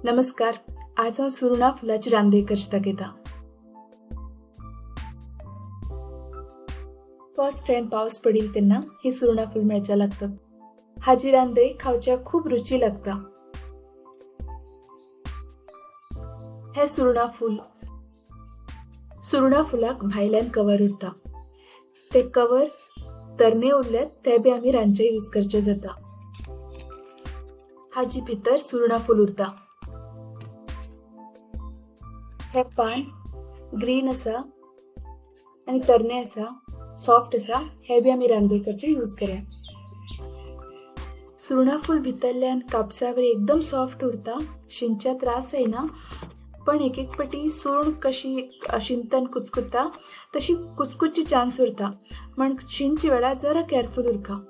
नमस्कार, आज हांव सुरणां फुलाची रांदे करचे दाखयता। फर्स्ट टाइम पावस पडील तेन्ना ही सुरणां फूल मेळच्या लागतात। हाजी रांदे खावच्याक खूब रुची लागता। हे सुरणां फूल, सुरणां फुलाक भायल्यान कवर उरता, ते कवर तरणे उरल्यात ते बी आमी रांदचे यूज करचे जाता। हाजी भितर सुरणां फूल उरता। हे पान ग्रीन आसा आनी तरणे आसा, सॉफ्ट आसा, हे बी आमी रांदे करचे यूज करया। सुरणां फूल भितरल्यान कापसावरी एकदम सॉफ्ट उरता, शिंच्या त्रास जायना, पण एक एक पटी सुरण कशी शिंतन कुचकुत्ता तशी कुचकुच्ची चान्स उरता, म्हण शिंचे वेळार जरा केअरफुल उरका।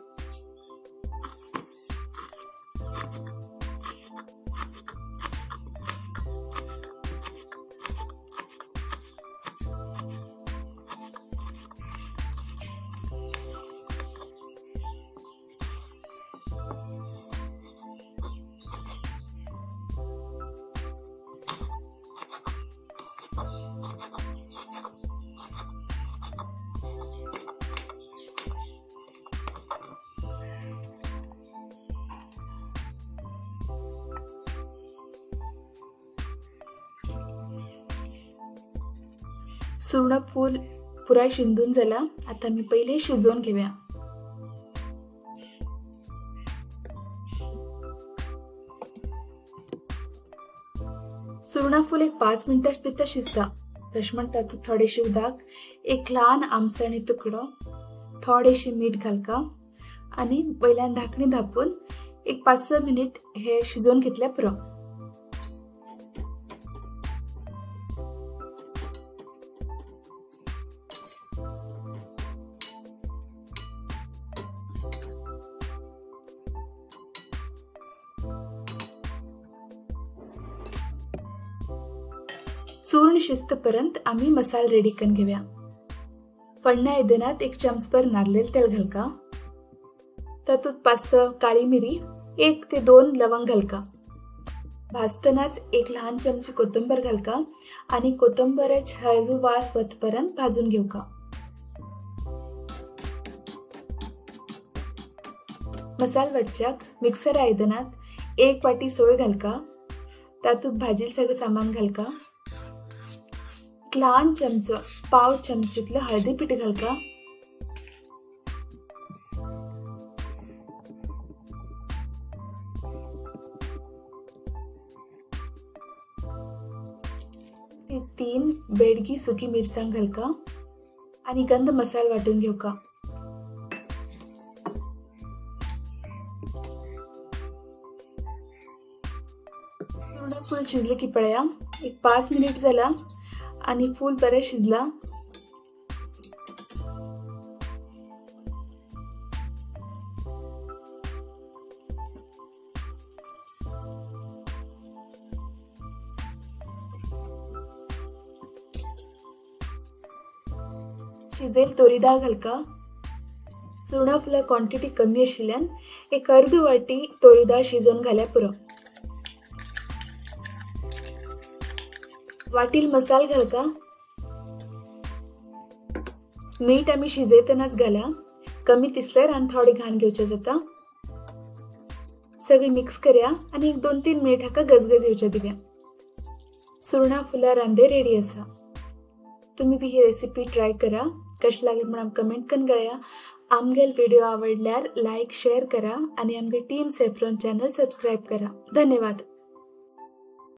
सुरणां फूल पुराय शिंदून जाला, आता मी पहिले शिजोवन घेऊया। सुरणां फूल एक 5 मिनटां भितर शिजता। तशें म्हण तातूंत थोडेशें उदक, एक ल्हान आमसणी तुकडो, थोडेशें मीठ घालका आनी वयल्यान धाकणी धापून एक 5-6 मिनट हे शिजोवन घेतल्यार पुरो। सुर्ण शिजतपर्यंत आमी मसाल रेडी करून घेऊया। फण्णा आयदनात एक चमचभर नारलेल तेल घालका, तातूंत 5-6 काळी मिरी, 1 ते 2 लवंग घालका। भाजतनाच एक लहान चमची कोथिंबीर घालका आणि कोथिंबीराचे हळू वास वतपर्यंत भाजून घेवका। मसाल वाटच्याक मिक्सर आयदनात 1 वाटी सोय घालका, तातूंत भाजील सगळं सामान घालका, लहान चमचो पाव चमचीतलं हळदी पीठ घालका, 3 बेडगी सुकी मिरसांग घालका आणि गंध मसाला वाटून घेवका। सुरणां फूल शिजले की पळया, एक 5 मिनिट झाला आणि फूल बरे शिजला। शिजेल तोरी डाळ घालका। सुरणां फुला क्वांटिटी कमी आशिल्ल्यान एक अर्द वाटी तोरी डाळ शिजोवन घाल्यार पुरो। वाटील मसाल घालका। मीठ आमी शिजयतनाच घाला, कमी दिसल्यार आनी थोडे घाण घेवचे जाता। सगळी मिक्स करया आनी एक 2-3 मिनिट हाका गजगज येवचे दिवया। सुरणां फुलां रांदे रेडी आसा। तुमी बी ही रेसिपी ट्राय करा, कशी लागली म्हूण आमकां कमेंट करून कळया। आमगेल व्हिडिओ आवडल्यार लायक शेअर करा आनी आमगे टीम सॅफ्रॉन चॅनल सबस्क्रायब करा। धन्यवाद।